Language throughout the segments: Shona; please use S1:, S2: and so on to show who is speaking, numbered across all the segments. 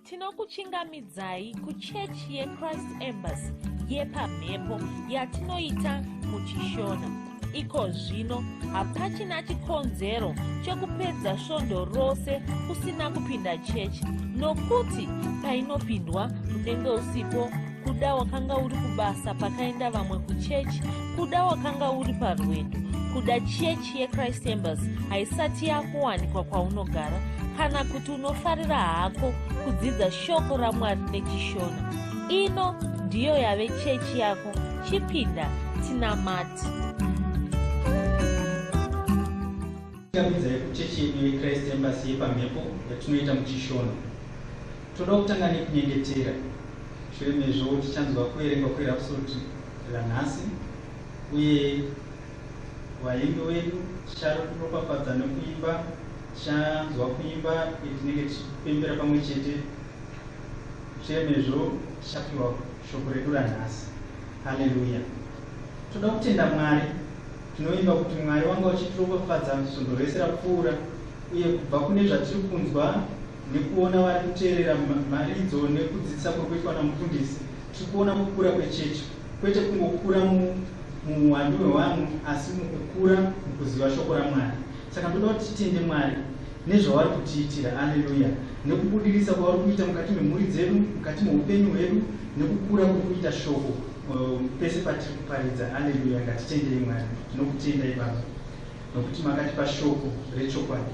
S1: Tinokuchingamidzai kuchechi yeChrist Embassy yepamhepo yatinoita muchiShona. Iko zvino hapachina chikonzero chekupedza svondo rose usina kupinda chechi nokuti painopindwa unenge usipo kuda wakanga uri kubasa pakaenda vamwe kuchechi kuda wakanga uri parwendo kuda chechi yechrist embassy haisati yakuwanikwa kwaunogara kana kuti unofarira hako kudzidza shoko ramwari nechishona ino ndiyo yave chechi yako chipinda tinamati
S2: Chingamidzai kuchechi yedu yeChrist Embassy yepamhepo yatinoita muchiShona. Toda kutanga nekunyengetera. Shure mezvo tichanzwa kuverengwa kweRhapsody ranhasi uye vaimbi wedu ticharopafadza nekuimba, tichanzwa kuimba tinenge tichipembera pamwe chete. Shure mezvo tichapiwa shoko redu ranhasi. Haleluya. Toda kutenda Mwari. Tinovimba kuti Mwari wanga uchitiropafadza svondo rese rapfuura uye kubva kune zvatiri kunzwa nekuona vari kuteerera mharidzo nekudzidzisa kuri kuitwa namufundisi, tiri kuona kukura kwechechi, kwete kungokura muhuwandu hwevanhu asi mukukura mukuziva shoko raMwari. Saka ndoda kuti titende Mwari nezvavari kutiitira, aleluya, nekubudirisa kwavari kuita mukati memhuri dzedu, mukati meupenyu hwedu, nekukura kuri kuita shoko pese patiri kuparidza. Aleluya, ngatitendei Mwari. Tinokutendai Baba nokuti makatipa shoko rechokwadi,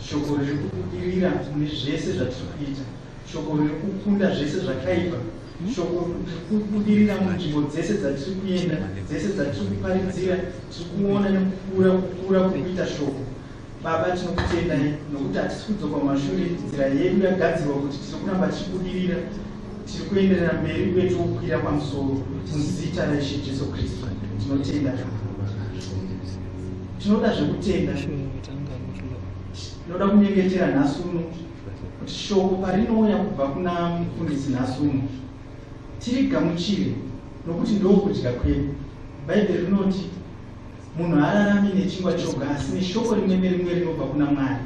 S2: shoko riri kubudirira mune zvese zvatiri kuita, shoko riri kukunda zvese zvakaipa, shoko riri kubudirira munzvimbo dzese dzatiri kuenda, dzese dzatiri kuparidzira. Tiri kuona nekukura kukura kuri kuita shoko. Baba, tinokutendai nokuti hatisi kudzoka mumashure, nzira yedu yagadzirwa kuti tiri kuramba tichibudirira, tiri kuenderera mberi uye tiri kukwira pamusoro muzita raIshe Jesu Kristu. Tinotenda. Tinoda zvekutenda. Tinoda kunyengetera nhasi uno kuti shoko parinouya kubva kuna mufundisi nhasi uno tirigamuchire nokuti ndokudya kwedu. Bhaibheri rinoti munhu haararami nechingwa choga asi neshoko rimwe nerimwe rinobva kuna Mwari.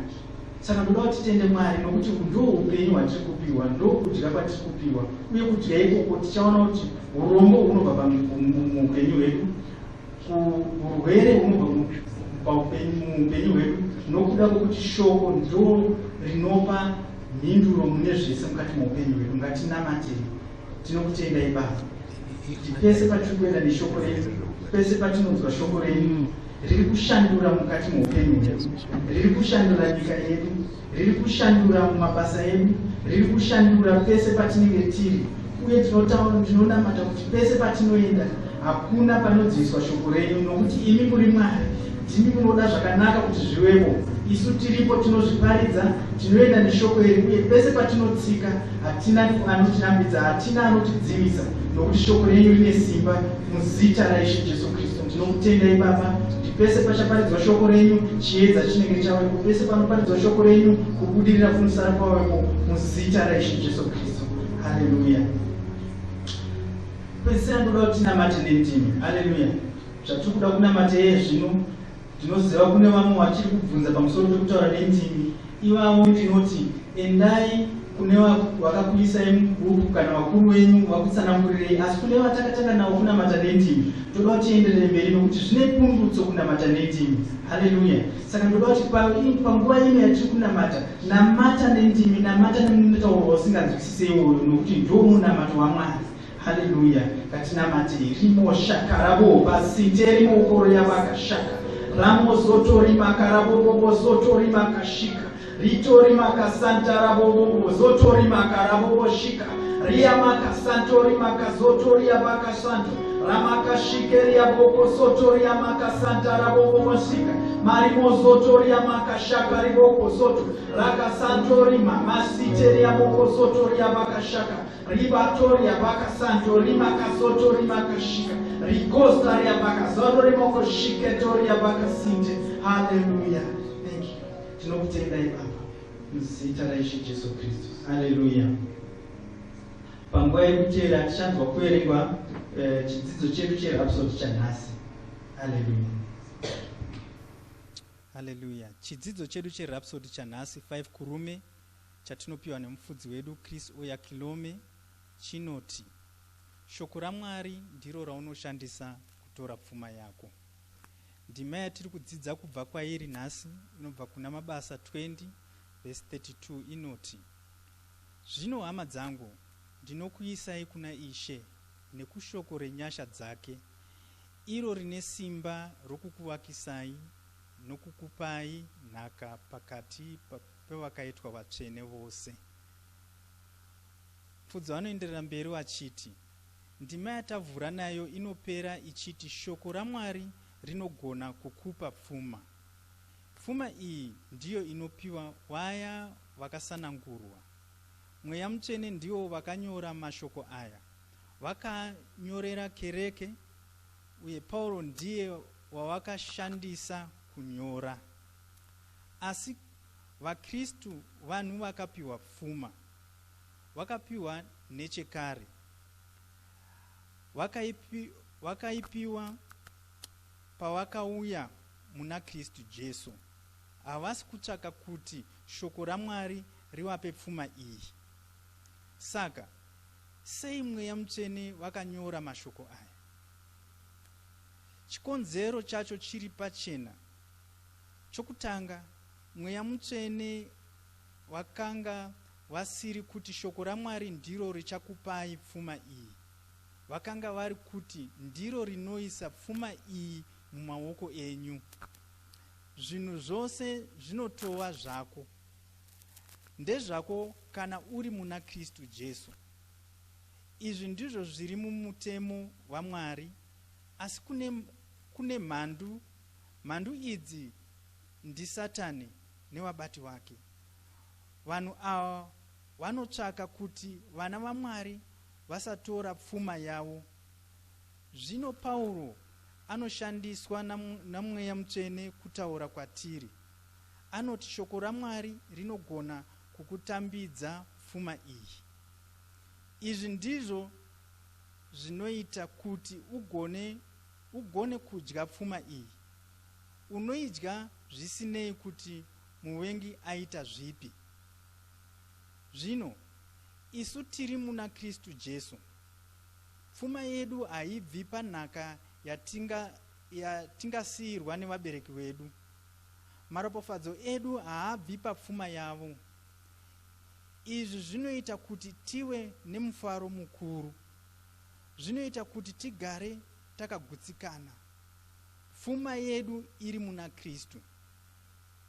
S2: Saka ndoda kuti titende Mwari nokuti ndo upenyu hwatiri kupiwa, ndo kudya kwatiri kupiwa, uye kudya ikoko tichaona kuti urombo hunobva muupenyu hwedu, urwere hunobva muupenyu hwedu nokuda kwokuti shoko ndo rinopa mhinduro mune zvese mukati meupenyu hwedu. Ngatinamatei. Tinokutendai Baba kuti pese patiri kuenda neshoko renyu, pese patinonzwa shoko renyu riri kushandura mukati meupenyu hwedu, riri kushandura nyika yedu, riri kushandura mumabasa edu, riri kushandura pese patinenge tiri, uye tinonamata kuti pese patinoenda hakuna panodziviswa shoko renyu, nokuti imi muri Mwari, ndimi munoda zvakanaka kuti zvivepo. Isu tiripo tinozviparidza, tinoenda neshoko iri, uye pese patinotsika hatina anotirambidza, hatina anotidzivisa, nokuti shoko renyu rine simba. Muzita raIshe Jesu Kristu ndinokutendai Baba, kuti pese pachaparidzwa shoko renyu chiedza chinenge chavepo, pese panoparidzwa shoko renyu kubudirira kunosara kwavepo, muzita raIshe Jesu Kristu. Haleluya. Pedzisira ndoda kuti tinamate nendimi. Haleluya. Zvatiri kuda kunamata iye zvino, ndinoziva kune vamwe vachiri kubvunza pamusoro pekutaura nendimi. Ivavo ndinoti endai kune vakakuisai mubhuku kana vakuru venyu vakutsanangurirei, asi kune vatakatanga navo kunamata nendimi, toda kuti tienderere mberi nokuti zvine pundutso kunamata nendimi. Haleluya. Saka ndoda kuti panguva ino yatiri kunamata, namata nendimi, namata nemutauro wausinganzwisise iwoyo nokuti ndiwo munamato waMwari. Haleluya. Ngatinamatei. Rimo shakarabo basite rimo koria bakashaka. Ramo zotori makarabo bobo zotori makashika. Ritori makasanta rabo bobo zotori makarabo boshika. Ria makasantori makazotoria bakasanto. Ramakashikeria boko sotoria makasanta rabo bobo shika. Marimo zotoria makashaka riboko soto. Rakasantori mamasiteria boko sotoria bakashaka. Ribatoria bakasanto rimakasoto rimakashika rigostaria bakazoto rimokoshiketoria bakasinte. Haleluya. Thank you. Tinokutendai Baba muzita raIshe Jesu Kristu. Haleluya. Panguva yekuteera tichanzwa kuverengwa chidzidzo chedu cheRhapsody chanhasi. Haleluya. Haleluya. Chidzidzo chedu cheRhapsody chanhasi 5 Kurume. Chatinopiwa nemufudzi wedu Chris Oyakilome chinoti, Shoko raMwari ndiro raunoshandisa kutora pfuma yako. Ndima yatiri kudzidza kubva kwairi nhasi inobva kuna Mabasa 20 vhesi 32 inoti, Zvino hama dzangu, ndinokuisai kuna Ishe nekushoko renyasha dzake, iro rine simba rokukuvakisai nokukupai nhaka pakati pevakaitwa vatsvene vose. Mufudzi vanoenderera mberi vachiti, Ndima yatavhura nayo inopera ichiti shoko raMwari rinogona kukupa pfuma. Pfuma iyi ndiyo inopiwa vaya vakasanangurwa. Mweya Mutsvene ndiwo vakanyora mashoko aya. Vakanyorera kereke uye Pauro ndiye wavakashandisa kunyora. Asi vaKristu vanhu vakapiwa pfuma. Vakapiwa nechekare. Vakaipiwa pavakauya muna Kristu Jesu. Havasi kutsvaka kuti shoko raMwari rivape pfuma iyi. Saka, sei Mweya Mutsvene vakanyora mashoko aya? Chikonzero chacho chiri pachena. Chokutanga, Mweya Mutsvene vakanga vasiri kuti shoko raMwari ndiro richakupai pfuma iyi. Vakanga vari kuti ndiro rinoisa pfuma iyi mumaoko enyu. Zvinhu zvose zvinotova zvako. Ndezvako kana uri muna Kristu Jesu. Izvi ndizvo zviri mumutemo waMwari, asi kune, kune mhandu, mhandu idzi ndiSatani nevabati vake. Vanhu ava vanotsvaka kuti vana vaMwari vasatora pfuma yavo. Zvino Pauro anoshandiswa naMweya Mutsvene kutaura kwatiri. Anoti shoko raMwari rinogona kukutambidza pfuma iyi. Izvi ndizvo zvinoita kuti ugone, ugone kudya pfuma iyi. Unoidya zvisinei kuti muvengi aita zvipi. Zvino, isu tiri muna Kristu Jesu. Pfuma yedu haibvi panhaka yatinga, yatingasiyirwa nevabereki vedu. Maropafadzo edu haabvi papfuma yavo. Izvi zvinoita kuti tive nemufaro mukuru. Zvinoita kuti tigare takagutsikana. Pfuma yedu iri muna Kristu.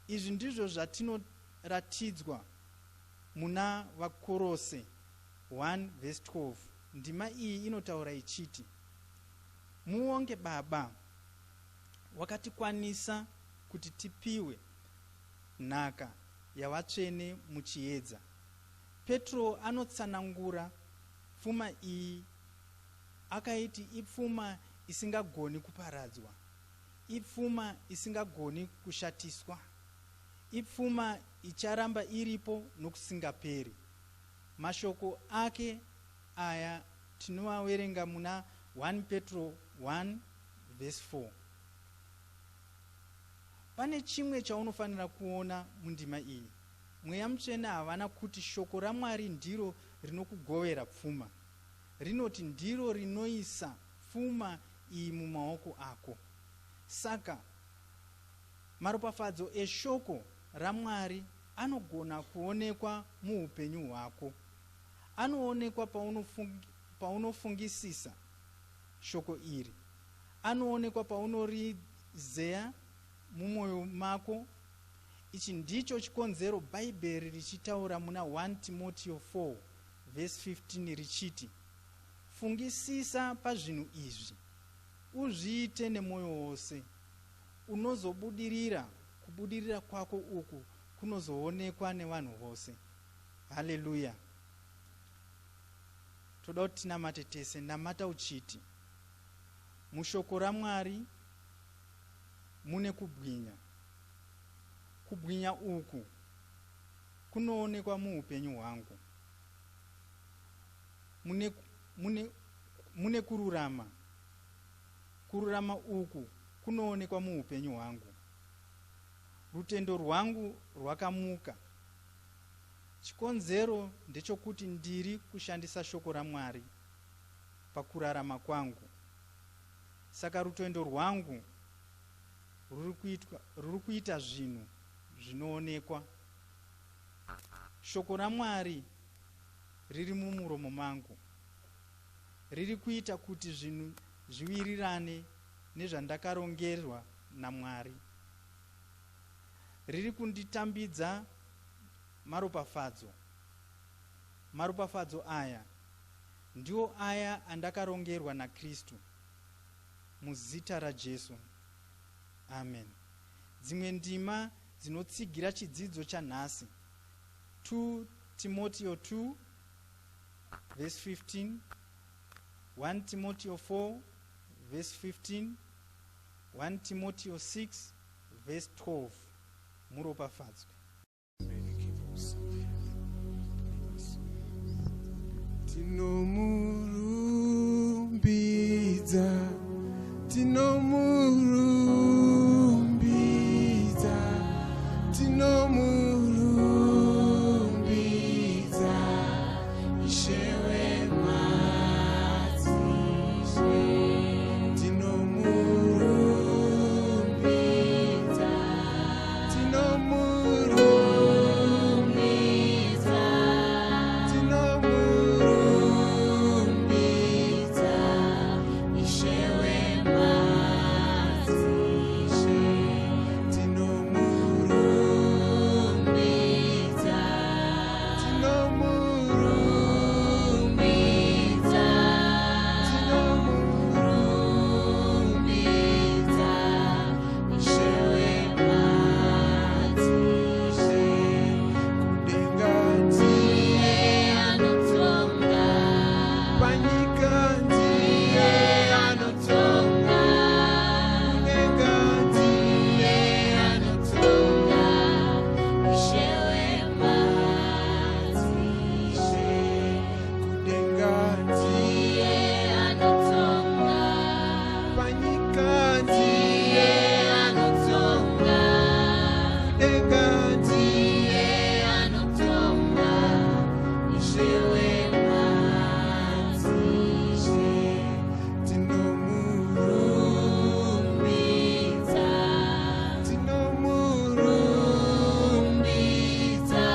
S2: Izvi ndizvo zvatinoratidzwa muna VaKorose 1 vhesi 12. Ndima iyi inotaura ichiti, Muonge Baba wakatikwanisa kuti tipiwe nhaka yavatsvene muchiedza. Petro anotsanangura pfuma iyi akaiti ipfuma isingagoni kuparadzwa, ipfuma isingagoni kushatiswa, ipfuma icharamba iripo nokusingaperi. Mashoko ake aya tinoaverenga muna 1 Petro 1 vhesi 4. Pane chimwe chaunofanira kuona mundima iyi. Mweya Mutsvene havana kuti shoko raMwari ndiro rinokugovera pfuma. Rinoti ndiro rinoisa pfuma iyi mumaoko ako. Saka, maropafadzo eshoko raMwari anogona kuonekwa muupenyu hwako. Anoonekwa paunofungisisa shoko iri. Anoonekwa paunorizeya mumwoyo mako. Ichi ndicho chikonzero Bhaibheri richitaura muna 1 Timotio 4 vhesi 15 richiti, Fungisisa pazvinhu izvi, uzviite nemwoyo wose, unozobudirira, kubudirira kwako uku kunozoonekwa nevanhu vose. Haleluya! Toda kuti tinamate tese. Namata uchiti, Mushoko raMwari mune kubwinya. Kubwinya uku kunoonekwa muupenyu hwangu. Mune, mune, mune kururama. Kururama uku kunoonekwa muupenyu hwangu. Rutendo rwangu rwakamuka. Chikonzero ndechokuti ndiri kushandisa shoko raMwari pakurarama kwangu. Saka rutendo rwangu ruri kuita zvinhu zvinoonekwa. Shoko raMwari riri mumuromo mangu. Riri kuita kuti zvinhu zviwirirane nezvandakarongerwa naMwari. Riri kunditambidza maropafadzo. Maropafadzo aya ndiwo aya andakarongerwa naKristu. Muzita raJesu. Amen. Dzimwe ndima dzinotsigira chidzidzo chanhasi. 2 Timoteo 2 verse 15, 1 Timoteo 4 verse 15, 1 Timoteo 6 verse 12. Muropafadzwe.
S3: Tinomurumbidza, tinomurumbidza, tinomurumbidza, Ishe wemadzishe. Tinomurumbidza, tinomurumbidza, tinomurumbidza, Ishe wemadzishe. Tinomurumbidza, tinomurumbidza, tinomurumbidza, Ishe wemadzishe. Kudenga ndiye
S1: Anotonga,
S3: panyika ndiye anotonga, kudenga ndiye anotonga,
S1: Ishe wemadzishe.
S3: Kudenga ndiye
S1: Anotonga,
S3: panyika ndiye
S1: anotonga,
S3: kudenga ndiye
S1: anotonga,
S3: Ishe wemadzishe. Tinomurumbidza, tinomurumbidza,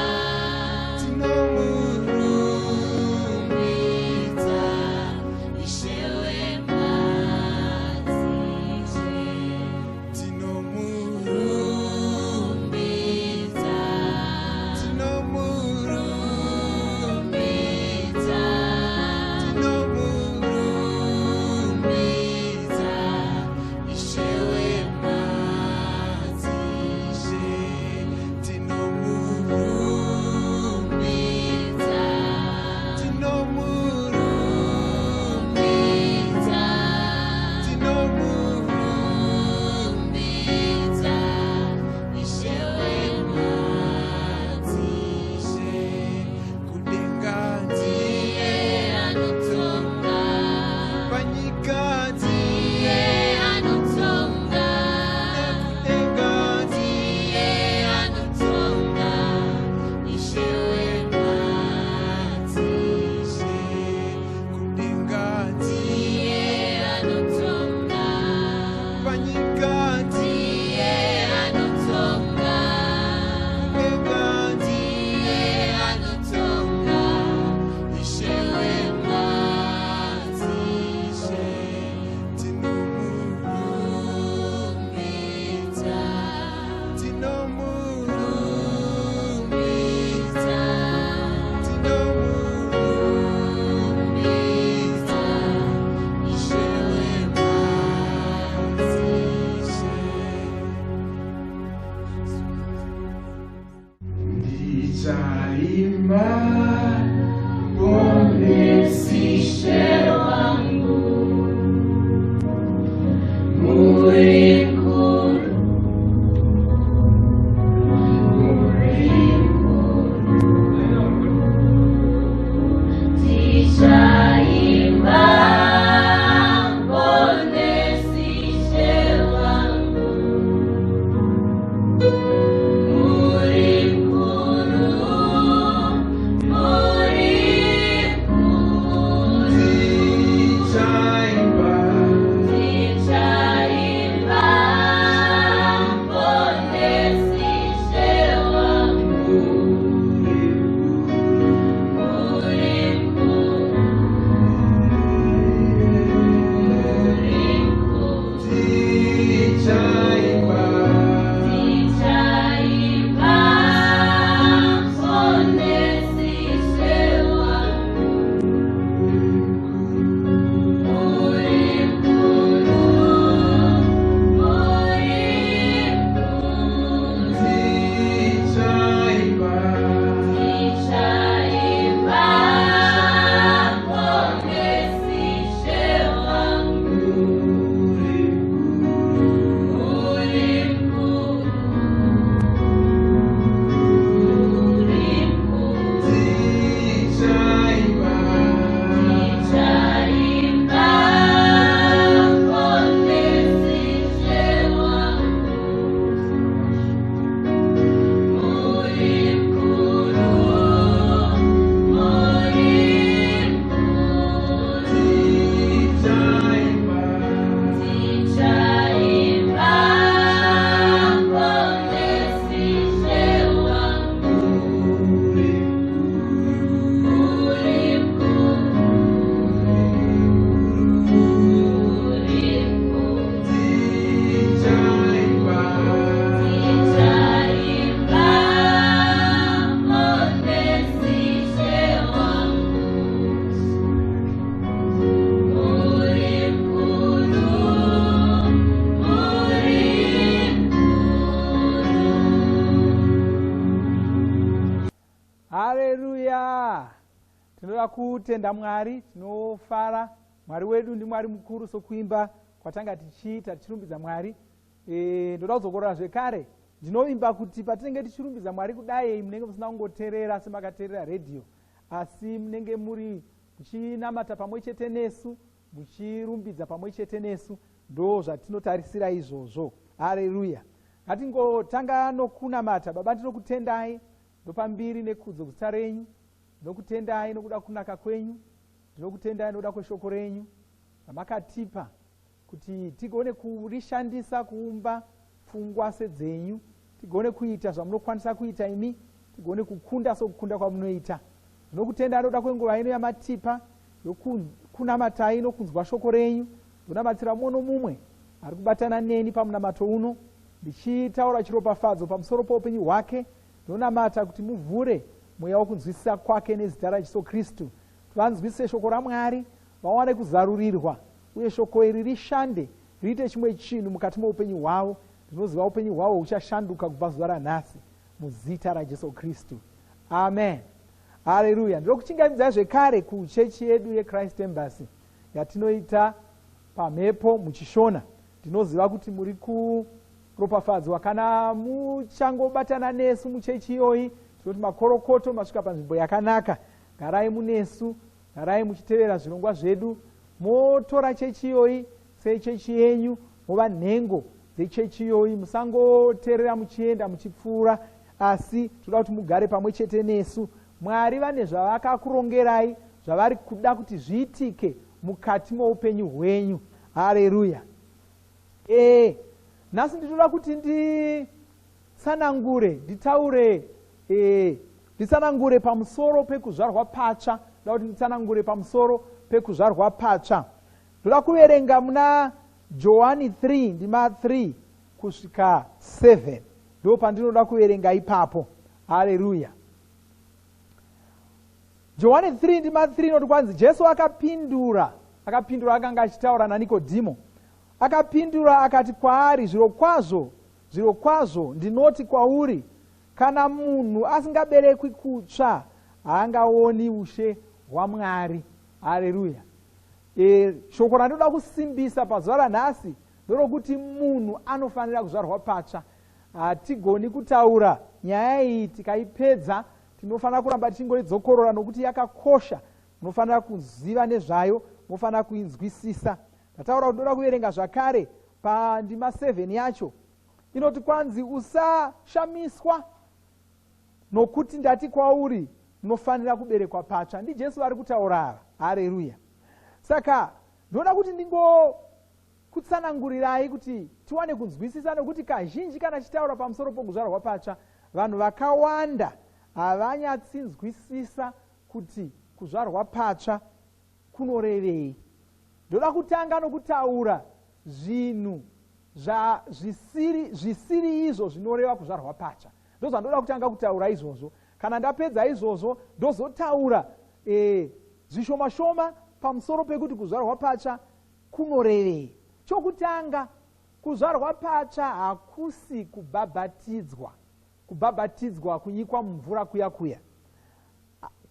S3: tinomurumbidza,
S1: Ishe wemadzishe.
S3: Tinomurumbidza, tinomurumbidza, tinomurumbidza, Ishe wemadzishe. Tinomurumbidza, tinomurumbidza, tinomurumbidza,
S1: Ishe wemadzishe.
S3: Kudenga ndiye
S1: Anotonga,
S3: panyika ndiye
S1: anotonga,
S3: kudenga ndiye
S1: anotonga, Ishe wemadzishe.
S3: Kudenga ndiye
S1: Anotonga,
S3: panyika ndiye
S1: anotonga,
S3: kudenga ndiye
S1: anotonga,
S3: Ishe wemadzishe. Tinomurumbidza, tinomurumbidza, tinomurumbidza, Ishe wemadzishe.
S4: Ndichaimba Muponesi
S1: wangu, muri mukuru, muri mukuru. Tichaimba Muponesi wangu, muri mukuru.
S2: Tinoda kutenda Mwari, tinofara. Mwari wedu ndiMwari mukuru sokuimba kwatanga tichiita tichirumbidza Mwari. Ndoda kudzokorora zvekare. Ndinovimba kuti patinenge tichirumbidza Mwari kudai munenge musina kungoteerera semakateerera redhiyo, asi munenge muri muchinamata pamwe chete nesu, muchirumbidza pamwe chete nesu. Ndo zvatinotarisira izvozvo. Hareruya. Ngatingotanga nokunamata. Baba, ndinokutendai, ndopa mbiri nekudzo kuzita renyu. Ndinokutendai nokuda kunaka kwenyu. Ndinokutendai nokuda kweshoko renyu ramakatipa kuti tigone kurishandisa kuumba pfungwa sedzenyu, tigone kuita zvamunokwanisa kuita imi, tigone kukunda sokukunda kwamunoita. Ndinokutendai nokuda kwenguva ino yamatipa yokunamatai nokunzwa shoko renyu. Ndonamatira mumwe nomumwe ari kubatana neni pamunamato uno, ndichitaura chiropafadzo pamusoro poupenyu hwake. Ndinonamata kuti muvhure mweya wokunzwisisa kwake nezita raJesu Kristu, vanzwisise shoko raMwari, vawane kuzarurirwa, uye shoko iri rishande, riite chimwe chinhu mukati moupenyu hwavo. Ndinoziva upenyu hwavo huchashanduka kubva zuva ranhasi, muzita raJesu Kristu, amen. Hareruya. Ndinokuchingamidzai zvekare kuchechi yedu yeChrist Embassy yatinoita pamhepo muchiShona. Ndinoziva kuti muri kuropafadzwa. Kana muchangobatana nesu muchechi iyoyi, tinoti makorokoto, masvika panzvimbo yakanaka. Garai munesu, garai muchitevera zvirongwa zvedu, motora chechi iyoyi sechechi yenyu, mova nhengo dzechechi iyoyi. Musangoteerera muchienda muchipfuura, asi toda kuti mugare pamwe chete nesu. Mwari vane zvavakakurongerai, zvavari kuda kuti zviitike mukati moupenyu hwenyu. Hareruya. Nhasi ndinoda kuti nditsanangure, nditaure, nditsanangure pamusoro pekuzvarwa patsva. Ndoda kuti nditsanangure pamusoro pekuzvarwa patsva. Ndoda kuverenga muna Johani 3 ndima 3 kusvika 7. Ndo pandinoda kuverenga ipapo. Hareruya. Johani 3 ndima 3 inoti kwanzi, Jesu akapindura, akapindura, akanga achitaura naNikodhimo. Akapindura akati kwaari, "Zvirokwazvo, zvirokwazvo, ndinoti kwauri, kana munhu asingaberekwi kutsva, haangaoni ushe hwaMwari." Hareruya. Shoko randinoda kusimbisa pazuva ranhasi ndorokuti munhu anofanira kuzvarwa patsva. Hatigoni kutaura nyaya iyi tikaipedza. Tinofanira kuramba tichingoidzokorora nokuti yakakosha. Munofanira kuziva nezvayo, munofanira kuinzwisisa. Ndataura kuti ndoda kuverenga zvakare pandima 7 yacho. Inoti kwanzi, "Usashamiswa nokuti ndati kwauri, unofanira kuberekwa patsva." NdiJesu vari kutaura ava. Hareruya. Saka ndoda kuti ndingokutsanangurirai kuti tiwane kunzwisisa, nokuti kazhinji kana chitaura pamusoro pokuzvarwa patsva, vanhu vakawanda havanyatsinzwisisa kuti kuzvarwa patsva kunorevei. Ndoda kutanga nokutaura zvinhu zvisiri izvo zvinoreva kuzvarwa patsva. Ndozvandoda kutanga kutaura izvozvo. Kana ndapedza izvozvo, ndozotaura zvishoma shoma pamusoro pekuti kuzvarwa patsva kunorevei. Chokutanga, kuzvarwa patsva hakusi kubhabhatidzwa. Kubhabhatidzwa kunyikwa mumvura kuya kuya.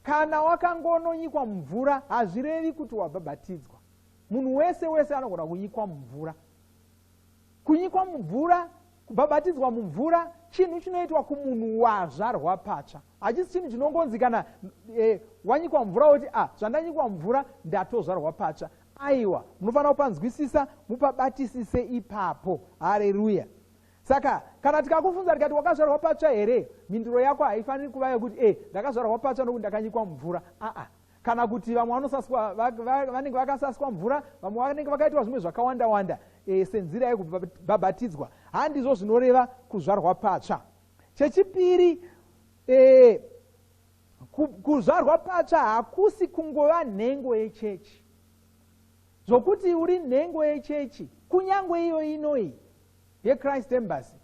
S2: Kana wakangononyikwa mumvura, hazvirevi kuti wabhabhatidzwa. Munhu wese wese anogona kunyikwa mumvura. Kunyikwa mumvura, kubhabhatidzwa mumvura, chinhu chinoitwa kumunhu wazvarwa patsva. Hachisi chinhu chinongonzi kana wanyikwa mvura woti, "A, zvandanyikwa mvura, ndatozvarwa patsva." Aiwa, munofanira kupanzwisisa, mupabatisise ipapo. Hareruya. Saka kana tikakufunza tikati, "Wakazvarwa patsva here?" mhinduro yako haifaniri kuva yekuti, "E, ndakazvarwa patsva nokuti ndakanyikwa mumvura." Aa, kana kuti vamwe vanosaswa, vanenge vakasaswa mvura, vamwe vanenge vakaitwa zvimwe zvakawanda wanda senzira yekubhabhatidzwa. Handizvo zvinoreva kuzvarwa patsva. Chechipiri, kuzvarwa patsva hakusi kungova nhengo yechechi. Zvokuti uri nhengo yechechi, kunyange iyo inoi yeChrist Embassy,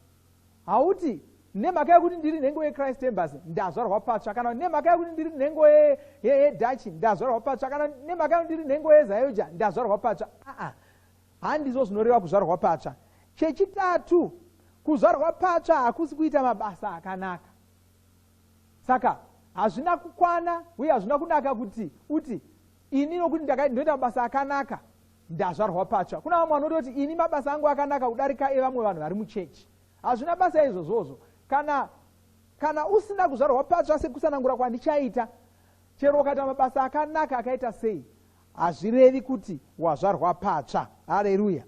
S2: hauti nemhaka yekuti ndiri nhengo yeChrist Embassy ndazvarwa patsva, kana nemhaka yekuti ndiri nhengo yeDutch ndazvarwa patsva, kana nemhaka yekuti ndiri nhengo yeZAOGA ndazvarwa patsva. Aa, handizvo zvinoreva kuzvarwa patsva. Chechitatu, kuzvarwa patsva hakusi kuita mabasa akanaka. Saka
S5: Hazvina kukwana uye hazvina kunaka kuti uti ini nokuti ndinoita mabasa akanaka ndazvarwa patsva. Kuna vamwe vanototi ini mabasa angu akanaka kudarika evamwe vanhu vari muchechi. Hazvina basa izvozvozvo. Kana usina kuzvarwa patsva sekusanangura kwandichaita, chero ukaita mabasa akanaka akaita sei, hazvirevi kuti wazvarwa patsva. Hareruya.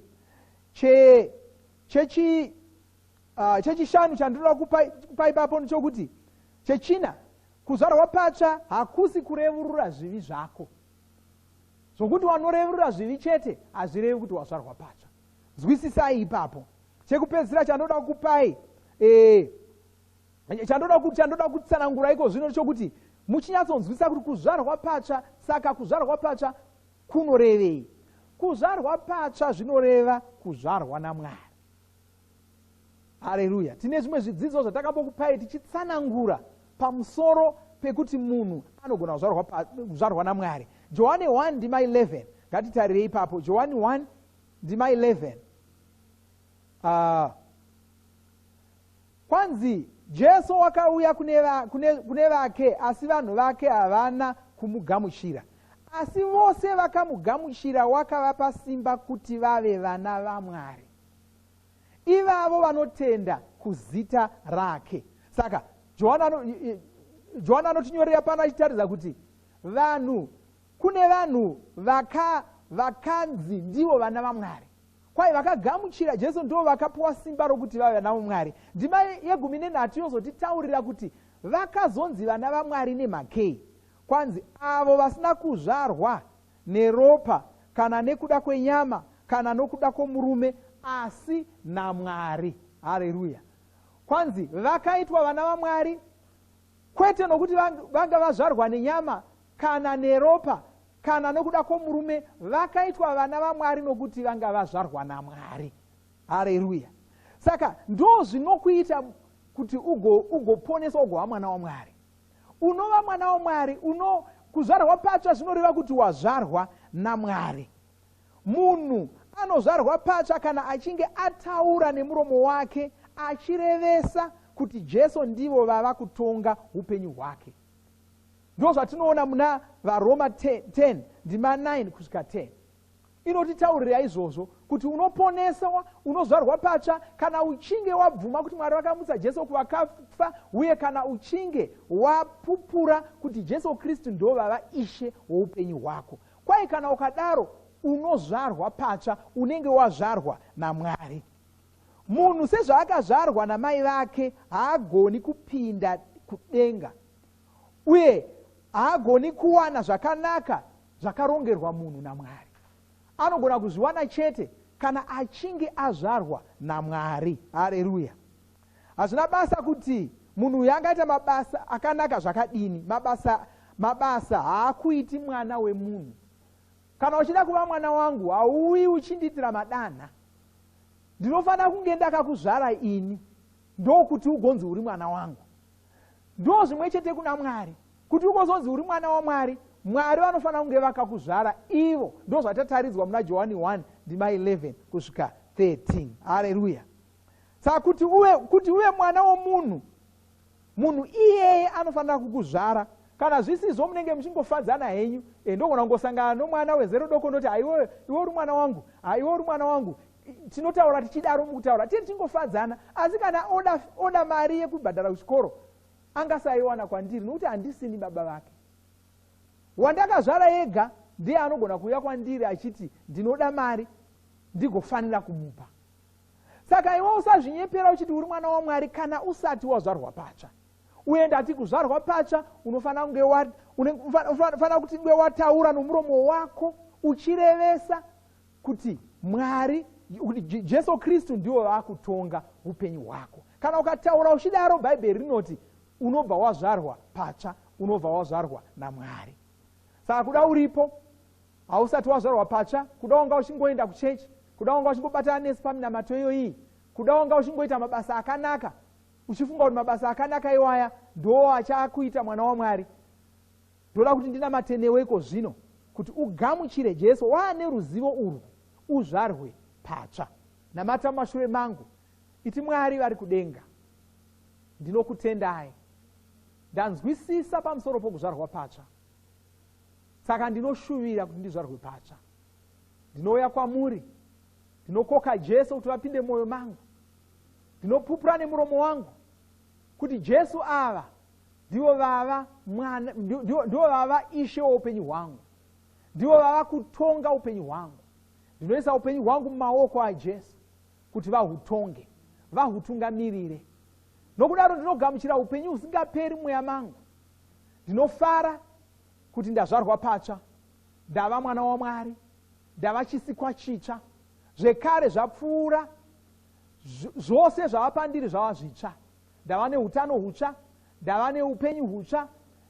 S5: Chechishanu chandinoda kupa ipapo ndechokuti, chechina, kuzvarwa patsva hakusi kurevurura zvivi zvako. Zvokuti wanorevurura zvivi chete hazvirevi kuti wazvarwa patsva. Nzwisisai ipapo. Chekupedzisira chandoda kupai, chandoda kutsanangura iko zvino chokuti muchinyatsonzwisisa kuti kuzvarwa patsva, saka kuzvarwa patsva kunorevei? Kuzvarwa patsva zvinoreva kuzvarwa naMwari. Hareruya. Tine zvimwe zvidzidzo zvatakambokupai tichitsanangura pamusoro pekuti munhu anogona kuzvarwa naMwari. Johani 1 ndima 11, ngatitarirei ipapo. Johani 1 ndima 11. Kwanzi Jesu wakauya kune vake, asi vanhu vake havana kumugamuchira. Asi vose vakamugamuchira wakavapa simba kuti vave vana vaMwari, ivavo vanotenda kuzita rake. Saka Johani anotinyorera pano achitaridza kuti kune vanhu vakanzi ndivo vana vaMwari. Kwai vakagamuchira Jesu ndo vakapuwa simba rokuti vave vana vaMwari. Ndima ye13 yozotitaurira kuti vakazonzi vana vaMwari nemakei. Kwanzi avo vasina kuzvarwa neropa kana nekuda kwenyama kana nokuda kwomurume, asi naMwari. Hareruya. Kwanzi vakaitwa vana vaMwari kwete nokuti vanga vazvarwa nenyama kana neropa kana nokuda kwomurume, vakaitwa vana vaMwari nokuti vanga vazvarwa naMwari. Hareruya. Saka ndo zvinokuita kuti ugoponeswa ugova mwana waMwari. Unova mwana waMwari, kuzvarwa patsva zvinoreva kuti wazvarwa naMwari. Munhu anozvarwa patsva kana achinge ataura nemuromo wake achirevesa kuti Jesu ndivo vava kutonga upenyu hwake. Ndo zvatinoona muna vaRoma 10 ndima 9 kusvika 10. Inotitaurira izvozvo kuti unoponeswa, unozvarwa patsva kana uchinge wabvuma kuti Mwari vakamutsa Jesu kuvakafa, uye kana uchinge wapupura kuti Jesu Kristu ndo vava Ishe woupenyu hwako. Kwai kana ukadaro unozvarwa patsva, unenge wazvarwa naMwari. Munhu sezvaakazvarwa namai vake haagoni kupinda kudenga, uye haagoni kuwana zvakanaka zvakarongerwa munhu naMwari. Anogona kuzviwana chete kana achinge azvarwa naMwari. Hareruya. Hazvina basa kuti munhu uyu angaita mabasa akanaka zvakadini, mabasa haakuiti mwana wemunhu. Kana uchida kuva mwana wangu, hauuyi uchindiitira madanha. Ndinofanira kunge ndakakuzvara ini, ndokuti ugonzi uri mwana wangu. Ndo zvimwe chete kuna Mwari. Kuti ugozonzi uri mwana waMwari, Mwari vanofanira kunge vakakuzvara ivo. Ndo zvatataridzwa muna Johani 1 ndima 11 kusvika 13. Hareruya. Saka kuti uve mwana womunhu, munhu iyeye anofanira kukuzvara. Kana zvisizvo munenge muchingofadzana henyu. Ndogona kungosangana nomwana wezero doko ndoti, iwe uri mwana wangu, iwe uri mwana wangu. Tinotaura tichidaro mukutaura, tiri tichingofadzana. Asi kana oda mari yekubhadhara kuchikoro, angasaiwana kwandiri nokuti handisini baba vake. Wandakazvara ega ndiye anogona kuuya kwandiri achiti ndinoda mari, ndigofanira kumupa. Saka iwe usazvinyepera uchiti uri mwana waMwari kana usati wazvarwa patsva. Uye ndati kuzvarwa patsva unofanira kuti unge wataura nomuromo wako uchirevesa kuti Mwari, kuti Jesu Kristu ndivo vakutonga upenyu hwako. Kana ukataura uchidaro, Bhaibheri rinoti unobva wazvarwa patsva, unobva wazvarwa naMwari. Saka kuda uripo hausati wazvarwa patsva, kuda wanga uchingoenda kuchechi, kuda wanga uchingobatana nesu paminamato iyoyi, kuda wanga uchingoita mabasa akanaka, uchifunga kuti mabasa akanaka iwaya ndo achakuita mwana waMwari. Ndoda kuti ndinamate newe iko zvino kuti ugamuchire Jesu, waane ruzivo urwu, uzvarwe patsva. Namata mumashure mangu, iti Mwari vari kudenga, ndinokutendai. Ndanzwisisa pamusoro pokuzvarwa patsva, saka ndinoshuvira kuti ndizvarwe patsva. Ndinouya kwamuri, ndinokoka Jesu kuti vapinde mwoyo mangu. Ndinopupura nemuromo wangu kuti Jesu ava ndivo vava mwana, ndivo vava Ishe woupenyu hwangu, ndivo vava kutonga upenyu hwangu. Ndinoisa upenyu hwangu mumaoko aJesu kuti vahutonge, vahutungamirire. Nokudaro ndinogamuchira upenyu husingaperi mumweya mangu. Ndinofara kuti ndazvarwa patsva, ndava mwana waMwari, ndava chisikwa chitsva. Zvekare zvapfuura, zvose zvava pandiri zvava zvitsva. Ndava neutano hutsva, ndava neupenyu hutsva,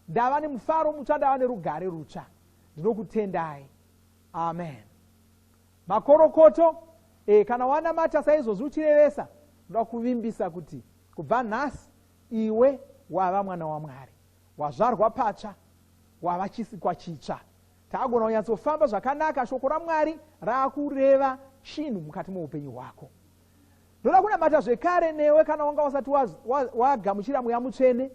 S5: ndava nemufaro mutsva, ndava nerugare rutsva. Ndinokutendai. Amen. Makorokoto. Kana wanamata saizvozvi uchirevesa, ndoda kuvimbisa kuti kubva nhasi iwe wava mwana waMwari, wazvarwa patsva, wava chisikwa chitsva. Tagona kunyatsofamba zvakanaka, shoko raMwari raakureva chinhu mukati meupenyu hwako. Ndoda kunamata zvekare newe kana wanga wasati wagamuchira Mweya Mutsvene,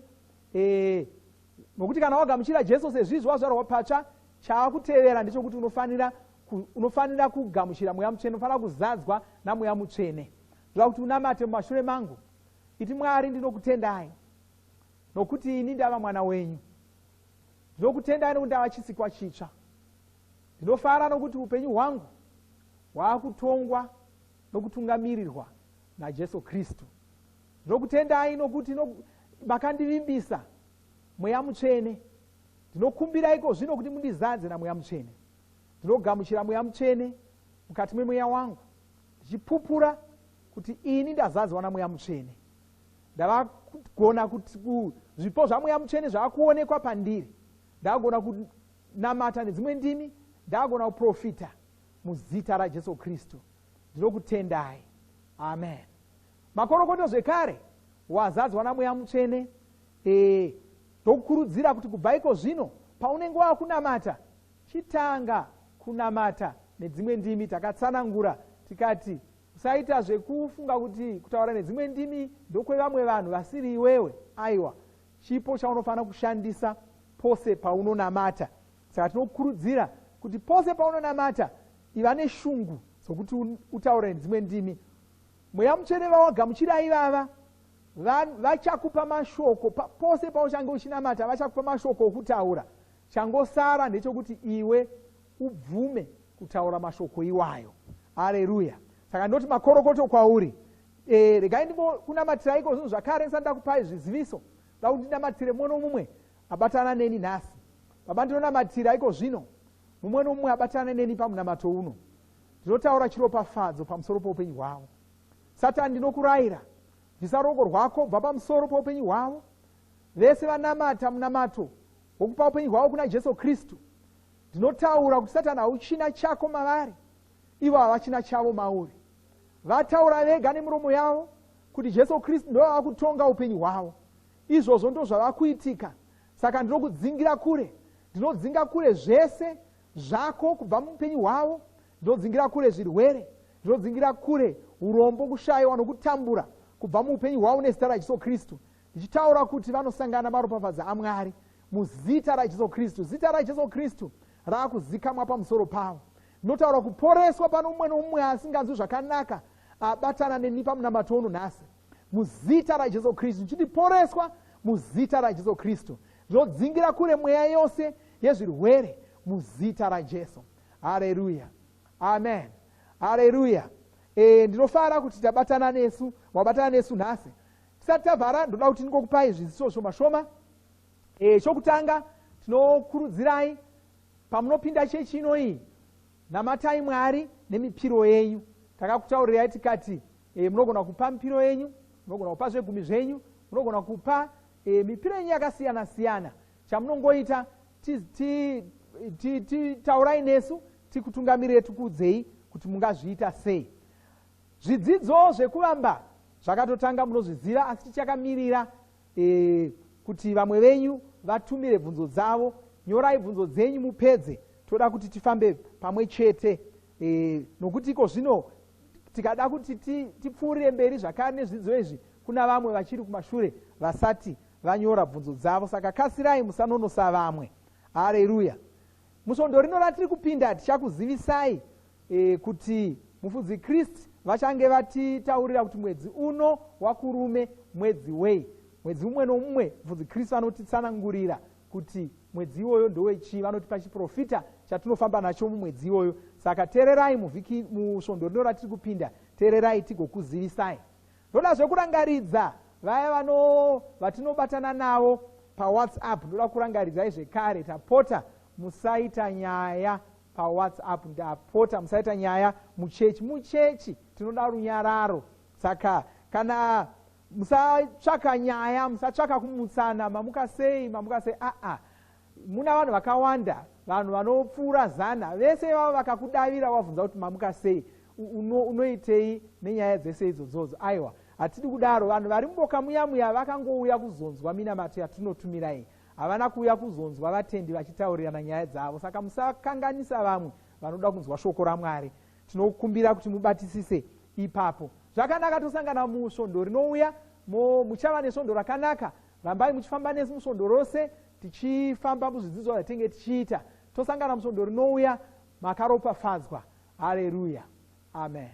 S5: nokuti kana wagamuchira Jesu sezvizvi wazvarwa patsva, chaakutevera ndechekuti unofanira kugamuchira Mweya Mutsvene, unofanira kuzadzwa naMweya Mutsvene. Ndoda kuti unamate mumashure mangu. Iti, Mwari, ndinokutendai nokuti ini ndava mwana wenyu. Ndinokutendai nokuti ndava chisikwa chitsva. Ndinofara nokuti upenyu hwangu hwaakutongwa nokutungamirirwa naJesu Kristu. Ndinokutendai nokuti makandivimbisa Mweya Mutsvene. Ndinokumbira iko zvino kuti mundizadze naMweya Mutsvene. Ndinogamuchira Mweya Mutsvene mukati memweya wangu, ndichipupura kuti ini ndazadzwa naMweya Mutsvene. Ndava kugona kuti zvipo zvaMweya Mutsvene zvava kuonekwa pandiri. Ndagona kunamata nedzimwe ndimi, ndagona kuprofita muzita raJesu Kristu. Ndinokutendai. Amen. Makorokoto zvekare, wazadzwa naMweya Mutsvene. Ndokukurudzira kuti kubva iko zvino paunenge wakunamata, chitanga kunamata nedzimwe ndimi. Takatsanangura tikati usaita zvekufunga kuti kutaura nedzimwe ndimi ndokwevamwe vanhu vasiri iwewe. Aiwa, chipo chaunofanira kushandisa pose paunonamata. Saka tinokurudzira kuti pose paunonamata iva neshungu dzokuti utaure nedzimwe ndimi. Mweya Mutsvene vawagamuchira ivava vachakupa mashoko pose pauchange uchinamata, vachakupa mashoko okutaura. Changosara ndechekuti iwe ubvume kutaura mashoko iwayo. Aleluya. Saka ndinoti makorokoto kwauri. Regai ndimbokunamatirai iko zvinhu zvakare ndisati ndakupai zviziviso. Ndoda kuti ndinamatire mumwe nomumwe abatana neni nhasi. Baba, ndinonamatira iko zvino mumwe nomumwe abatana neni pamunamato uno. Ndinotaura chiropafadzo pamusoro poupenyu hwavo. Satani, ndinokurayira, bvisa ruoko rwako bva pamusoro poupenyu hwavo. Vese vanamata munamato wokupa upenyu hwavo kuna Jesu Kristu, ndinotaura kuti Satani hauchina chako mavari, ivo havachina chavo mauri. Vataura vega nemiromo yavo kuti Jesu Kristu ndovava kutonga upenyu hwavo. Izvozvo ndozvava kuitika. Saka ndinokudzingira kure, ndinodzinga kure zvese zvako kubva muupenyu hwavo. Ndinodzingira kure zvirwere, ndinodzingira kure urombo, kushayiwa nokutambura kubva muupenyu hwavo nezita raJesu Kristu, ndichitaura kuti vanosangana maropafadzo aMwari muzita raJesu Kristu. Zita raJesu Kristu raakuzikamwa pamusoro pavo. Ndinotaura kuporeswa pano mumwe nomumwe asinganzwi zvakanaka abatana neni pamunamato uno nhasi muzita raJesu Kristu, ndichiti poreswa muzita raJesu Kristu. Ndinodzingira kure mweya yose yezvirwere muzita raJesu. Haleluya, amen, haleluya. Ndinofara kuti tabatana nesu, wabatana nesu nhasi. Tisati tavhara, ndoda kuti ndingokupai zviziso zvishoma shoma. Chokutanga, tinokurudzirai pamunopinda chechi ino iyi, namatai Mwari nemipiro yenyu. Takakutaurirai tikati munogona kupa mipiro yenyu, munogona kupa zvegumi zvenyu, munogona kupa mipiro yenyu yakasiyana siyana. Chamunongoita, titaurai nesu, tikutungamirire, tikuudzei kuti mungazviita sei. Zvidzidzo zvekuvamba zvakatotanga, munozviziva, asi tichakamirira kuti vamwe venyu vatumire bvunzo dzavo. Nyorai bvunzo dzenyu mupedze, toda kuti tifambe pamwe chete, nokuti iko zvino tikada kuti tipfuurire mberi zvakare nezvidzidzo izvi, kuna vamwe vachiri kumashure vasati vanyora bvunzo dzavo. Saka kasirai, musanonosa vamwe. Hareruya. Musvondo rino ratiri kupinda tichakuzivisai kuti mufudzi Kristu vachange vatitaurira kuti mwedzi uno waKurume mwedzi wei. Mwedzi mumwe nomumwe mufudzi Kristu vanotitsanangurira kuti mwedzi iwoyo ndowechii, vanotipa chiprofita chatinofamba nacho mumwedzi iwoyo. Saka teererai muvhiki, musvondo rino ratiri kupinda, teererai tigokuzivisai. Ndoda zvekurangaridza vaya vano vatinobatana navo paWhatsApp. Ndoda kurangaridzai zvekare, tapota musaita nyaya paWhatsApp. Ndapota, musaita nyaya muchechi. Muchechi tinoda runyararo, saka kana musatsvaka nyaya, musatsvaka kumutsana, "Mamuka sei? Mamuka sei?" Aa, muna vanhu vakawanda, vanhu vanopfuura 100. Vese vavo vakakudavira wabvunza kuti, "Mamuka sei?" Unoitei nenyaya dzese idzodzodzo? Aiwa, hatidi kudaro. Vanhu vari muboka muya muya vakangouya kuzonzwa minamato yatinotumirai, havana kuuya kuzonzwa vatendi vachitaurirana nyaya dzavo. Saka musakanganisa vamwe vanoda kunzwa shoko raMwari. Tinokumbira kuti mubatisise ipapo zvakanaka. Tosangana musvondo rinouya. Muchava nesvondo rakanaka. Rambai muchifamba nesu musvondo rose, tichifamba muzvidzidzo zvatinge tichiita. Tosangana musvondo rinouya. Makaropafadzwa. Hareruya, amen.